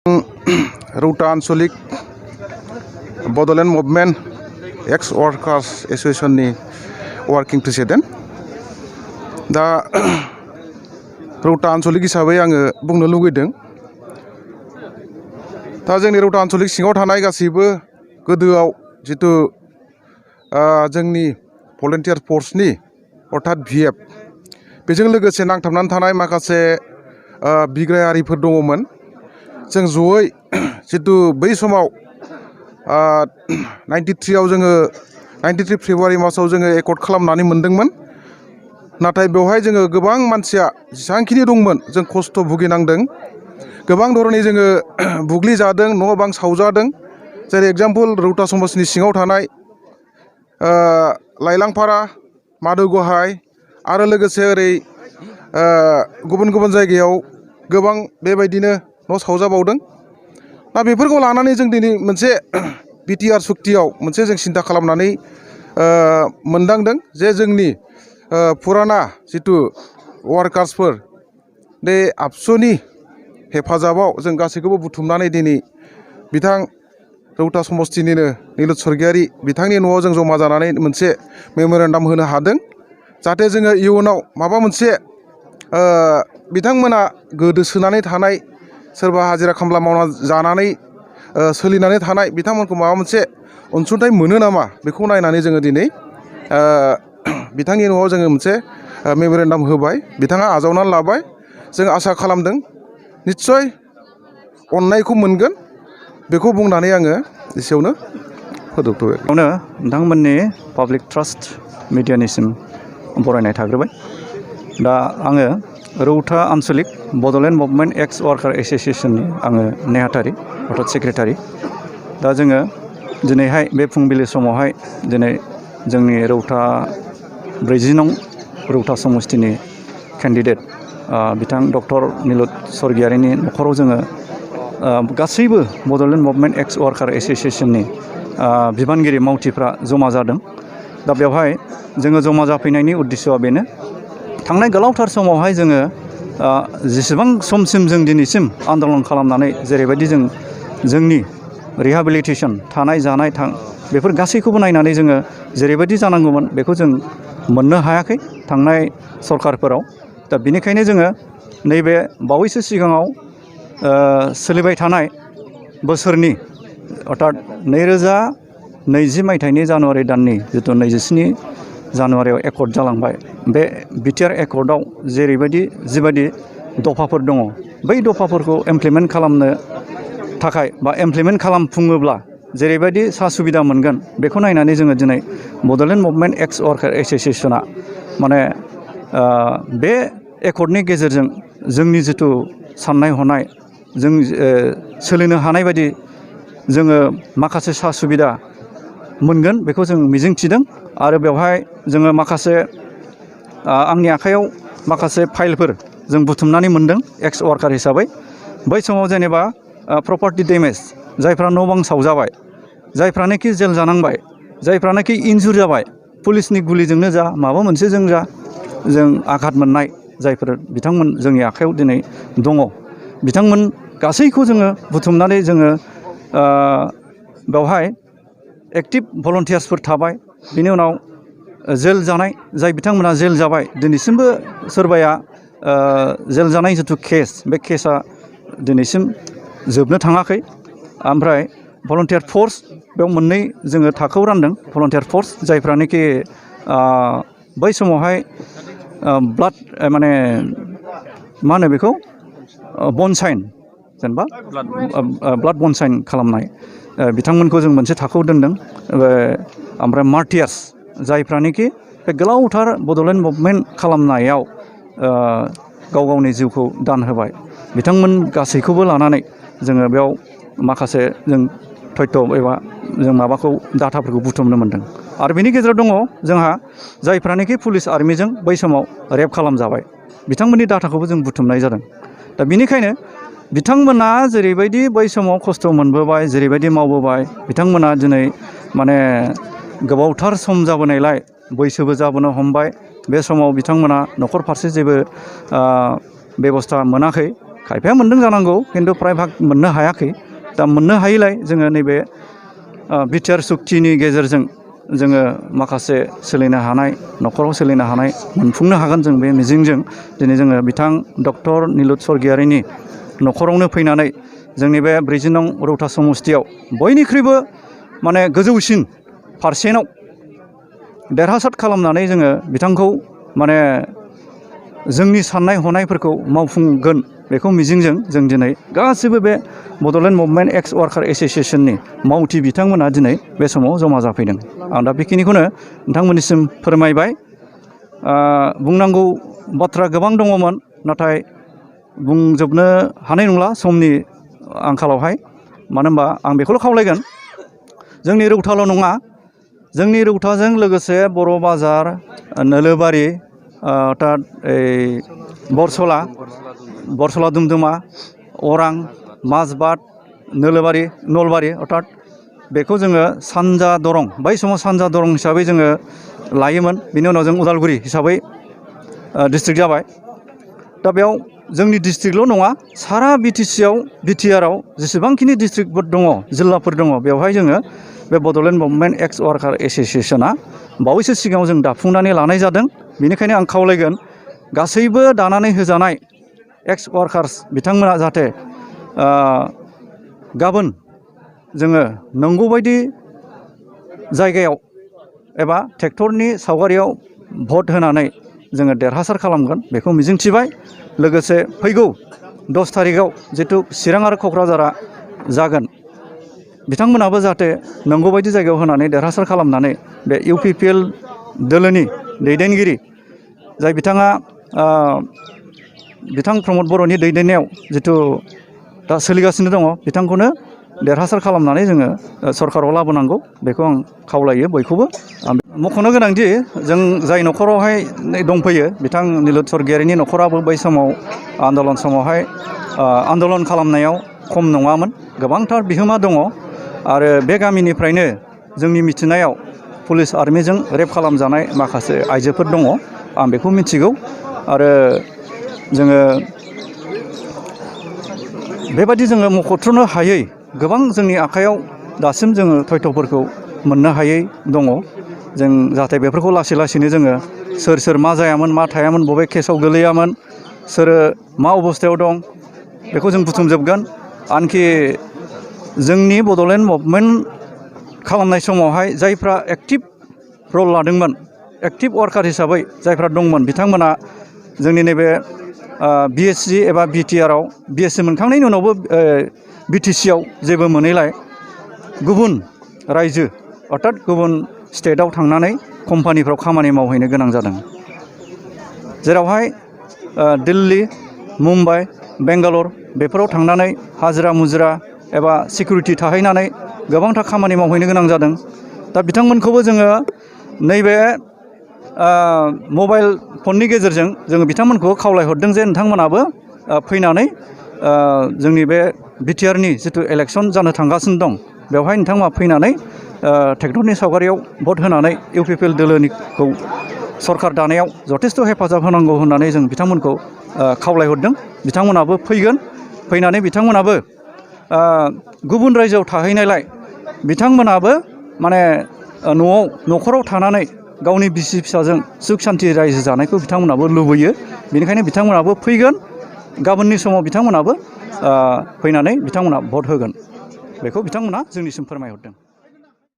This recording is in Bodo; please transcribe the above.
रौता आन्चलिक बड'लेण्ड मुभमेन्ट एक्स वर्कार्स एस'सिएशननि वार्किं प्रेसिडेन्ट दा रौता आन्चलिक हिसाबै आङो बुंनो लुगैदों दा जोंनि रौता आन्चलिक सिङाव थानाय गासैबो गोदोआव जितु जोंनि भलन्टियार फर्सनि अर्थात भिएफ बेजों लोगोसे नांथाबनानै थानाय माखासे बिग्रायारिफोर दङमोन जों जयै जितु बै समाव 93 जोङो 93 फेब्रुवारि मासाव जोङो एकर्ड खालामनानै मोनदोंमोन नाथाय बेवहाय जोङो गोबां मानसिया जेसांखिनि दंमोन जों खस्थ' भुगिनांदों गोबां धरननि जोङो बुग्लिजादों न' बां सावजादों जेरै एग्जाम्पल रौता समाजनि सिङाव थानाय लाइलांपारा माधोगहाय आरो लोगोसे ओरै गुबुन गुबुन जायगायाव गोबां बेबायदिनो न' सावजाबावदों दा बेफोरखौ लानानै जों दिनै मोनसे बिटिआर सुक्तियाव मोनसे जों सिन्था खालामनानै मोनदांदों जे जोंनि फुराना जितु वार्कार्सफोर बे आबसुनि हेफाजाबाव जों गासैखौबो बुथुमनानै दिनै बिथां रौता समस्तिनिनो निलुत स्वर्गियारि बिथांनि न'आव जों जमा जानानै मोनसे मेम'रेन्डाम होनो हादों जाहाथे जोङो इयुनाव माबा मोनसे बिथांमोना गोदोसोनानै थानाय सोरबा हाजिरा खामला मावना जानानै सोलिनानै थानाय बिथांमोनखौ माबा मोनसे अनसुंथाइ मोनो नामा बेखौ नायनानै जोङो दिनै बिथांनि न'आव जोङो मोनसे मेम'रेन्डाम होबाय बिथाङा आजावनानै लाबाय जों आसा खालामदों निस्सय अननायखौ मोनगोन बेखौ बुंनानै आङो एसेयावनो फोजोबथ'बाय। नोंथांमोननि पाब्लिक ट्रास्ट मिडियानिसिम बरायनाय थाग्रोबाय दा आङो रौता आन्चलिक बड'लेण्ड मुभमेन्ट एक्स वार्कार एस'सिएशननि आङो नेहाथारि अर्थात सेक्रेटारि दा जोङो दिनैहाय बे फुंबिलि समावहाय दिनै जोंनि रौता 40 नं रौता समस्तिनि केन्डिडेट बिथां डक्टर निलुत स्वर्गियारिनि न'खराव जोङो गासैबो बड'लेण्ड मुभमेन्ट एक्स वार्कार एस'सिएशननि बिबानगिरि मावथिफ्रा जमा जादों दा बेवहाय जोङो जमा जाफैनायनि उद्देश्यआ बेनो थांनाय गोलावथार समावहाय जोङो जेसेबां समसिम जों दिनैसिम आन्दलन खालामनानै जेरैबायदि जों जोंनि रिहेबिलिटेसन थानाय जानाय बेफोर गासैखौबो नायनानै जोङो जेरैबायदि जानांगौमोन बेखौ जों मोननो हायाखै थांनाय सरकारफोराव दा बेनिखायनो जोङो नैबे बावैसो सिगाङाव सोलिबाय थानाय बोसोरनि अर्थात 2020 मायथाइनि जानुवारि दाननि जितु 27 जानुवारियाव एकर्ड जालांबाय बे बिटिआर एकर्डआव जिबायदि दफाफोर दङ बै दफाफोरखौ इमप्लिमेन्ट खालामनो थाखाय बा इमप्लिमेन्ट खालामफुङोब्ला जेरैबायदि सा सुबिदा मोनगोन बेखौ नायनानै जोङो दिनै बड'लेण्ड मुभमेन्ट एक्स वार्कार एस'सिएशना माने बे एकर्डनि गेजेरजों जोंनि जितु साननाय हनाय जों सोलिनो हानाय बायदि जोङो माखासे सा सुबिदा मोनगोन बेखौ जों मिजिंथिदों आरो बेवहाय जोङो माखासे आंनि आखायाव माखासे फाइलफोर जों बुथुमनानै मोनदों एक्स वार्कार हिसाबै बै समाव जेनेबा प्रपार्टि डेमेज जायफ्रा न' बां सावजाबाय जायफ्रानोखि जेल जानांबाय जायफ्रानोखि इन्जुर जाबाय पुलिसनि गुलिजोंनो जा माबा मोनसे जों आघात मोननाय जायफोर बिथांमोन जोंनि आखायाव दिनै दङ बिथांमोन गासैखौ जोङो बुथुमनानै जोङो बेवहाय एक्टिभ भलन्टियार्सफोर थाबाय बिनि उनाव जेल जानाय जाय बिथांमोना जेल जाबाय दिनैसिमबो सोरबाया जेल जानाय जितु केस बे केसा दिनैसिम जोबनो थाङाखै ओमफ्राय भलन्टियार फर्स बेयाव मोननै जोङो थाखोआव रानदों भलन्टियार फर्स जायफ्रानोखि बै समावहाय ब्लाड माने मा होनो बेखौ बनसाइन जेनेबा ब्लाड बनसाइन खालामनाय बिथांमोनखौ जों मोनसे थाखोआव दोनदों ओमफ्राय मार्टियार्स जायफ्रानोखि बे गोलावथार बड'लेण्ड मुभमेन्ट खालामनायाव गाव गावनि जिउखौ दान होबाय बिथांमोन गासैखौबो लानानै जोङो बेयाव माखासे जों तथ्य एबा जों माबाखौ डाटाफोरखौ बुथुमनो मोनदों आरो बेनि गेजेराव दङ जोंहा जायफ्रानोखि पुलिस आर्मिजों बै समाव रेप खालामजाबाय बिथांमोननि डाटाखौबो जों बुथुमनाय जादों दा बेनिखायनो बिथांमोना जेरैबायदि बै समाव खस्थ' मोनबोबाय जेरैबायदि मावबोबाय बिथांमोना दिनै माने गोबावथार सम जाबोनायलाय बैसोबो जाबोनो हमबाय बे समाव बिथांमोना न'खर फारसे जेबो बेबस्था मोनाखै खायफाया मोन्दों जानांगौ खिन्थु प्राय भाग मोननो हायाखै। दा मोननो हायैलाय जोङो नैबे बिटिआर सुक्तिनि गेजेरजों जोङो माखासे सोलिनो हानाय न'खराव सोलिनो हानाय मोनफुंनो हागोन जों बे मिजिंजों दिनै जोङो बिथां डक्टर निलुत स्वर्गियारिनि न'खरावनो फैनानै जोंनि बे 40 नं रौता समस्तियाव बयनिख्रुइबो माने गोजौसिन पारसेन्टआव देरहासार खालामनानै जोङो बिथांखौ माने जोंनि साननाय हनायफोरखौ मावफुंगोन बेखौ मिजिंजों जों दिनै गासिबो बे बड'लेण्ड मुभमेन्ट एक्स वार्कार एस'सियेसननि मावथि बिथांमोना दिनै बे समाव जमा जाफैदों। आं दा बेखिनिखौनो नोंथांमोननिसिम फोरमायबाय। बुंनांगौ बाथ्रा गोबां दङमोन नाथाय बुंजोबनो हानाय नंला समनि आंखालावहाय। मानो होनबा आं बेखौल' खावलायगोन जोंनि रौताल' नङा जोंनि रौताजों लोगोसे बर' बाजार नोलोबारि अर्थात बरसला दुमदुमा अरां माजबाद नलबारि अर्थात बेखौ जोङो सानजा दरं बै समाव सानजा दरं हिसाबै जोङो लायोमोन। बिनि उनाव जों उदालगुरि हिसाबै डिस्ट्रिक्ट जाबाय। दा बेयाव जोंनि डिस्ट्रिक्टल' नङा सारा बिटिआरआव जेसेबांखिनि डिस्ट्रिक्टफोर दङ जिल्लाफोर दङ बेवहाय जोङो बे बड'लेण्ड मुभमेन्ट एक्स वार्कार एस'सियेसना बावैसो सिगाङाव जों दाफुंनानै लानाय जादों। बेनिखायनो आं खावलायगोन गासैबो दानानै होजानाय एक्स वार्कार्स बिथांमोना जाहाथे गाबोन जोङो नांगौबायदि जायगायाव एबा ट्रेक्टरनि सावगारियाव भट होनानै जोङो देरहासार खालामगोन बेखौ मिजिंथिबाय। लोगोसे फैगौ 10 थारिखआव जितु चिरां आरो क'क्राझारा जागोन बिथांमोनाबो जाहाथे नांगौबायदि जायगायाव होनानै देरहासार खालामनानै बे UPPL दोलोनि दैदेनगिरि जाय बिथाङा बिथां प्रमद बर'नि दैदेननायाव जितु दा सोलिगासिनो दङ बिथांखौनो देरहासार खालामनानै जोङो सरकाराव लाबोनांगौ बेखौ आं खावलायो बयखौबो। मख'नो गोनांदि जों जाय न'खरावहाय दंफैयो बिथां निलुत स्वर्गियारिनि न'खराबो बै समाव आन्दलन समावहाय आन्दलन खालामनायाव खम नङामोन, गोबांथार बिहोमा दङ। आरो बे गामिनिफ्रायनो जोंनि मिथिनायाव पुलिस आर्मिजों रेप खालामजानाय माखासे आइजोफोर दङ, आं बेखौ मिथिगौ। आरो जोङो बेबायदि जोङो मख'थ्र'नो हायै गोबां जोंनि आखायाव दासिम जोङो तथ्यफोरखौ मोननो हायै दङ। जों जाहाथे बेफोरखौ लासै लासैनो जोङो सोर मा जायामोन मा थायामोन बबे केसाव गोलैयामोन सोरो मा अबस्थायाव दं बेखौ जों बुथुमजोबगोन। आनखि जोंनि बड'लेण्ड मुभमेन्ट खालामनाय समावहाय जायफ्रा एक्टिभ रल लादोंमोन एक्टिभ वार्कार हिसाबै जायफ्रा दंमोन बिथांमोना जोंनि नैबे BSc एबा BTRआव BSc मोनखांनायनि उनावबो BTCआव जेबो मोनैलाय गुबुन रायजो अर्थात गुबुन स्टेटआव थांनानै कम्पानिफ्राव खामानि मावहैनो गोनां जादों। जेरावहाय दिल्ली मुम्बाइ बेंगालर बेफोराव थांनानै हाजिरा मुजिरा एबा सिकिउरिटि थाहैनानै गोबांथार खामानि मावहैनो गोनां जादों। दा बिथांमोनखौबो जोङो नैबे मबाइल फननि गेजेरजों जोङो बिथांमोनखौ खावलायहरदों जे नोंथांमोनाबो फैनानै जोंनि बे बिटिआरनि जितु इलेक्सन जानो थांगासिनो दं बेवहाय नोंथांमोना फैनानै ट्रेक्टरनि सावगारियाव भट होनानै UPPL दोलोनिखौ सरकार दानायाव जथेस्थ' हेफाजाब होनांगौ होननानै जों बिथांमोनखौ खावलायहरदों। बिथांमोनाबो फैगोन, फैनानै बिथांमोनाबो गुबुन रायजोआव थाहैनायलाय बिथांमोनाबो माने न'खराव थानानै गावनि बिसि फिसाजों सुख सान्थि रायजो जानायखौ बिथांमोनाबो लुबैयो। बेनिखायनो बिथांमोनाबो फैगोन, गाबोननि समाव बिथांमोनाबो फैनानै बिथांमोना भट होगोन बेखौ बिथांमोना जोंनिसिम फोरमायहरदों।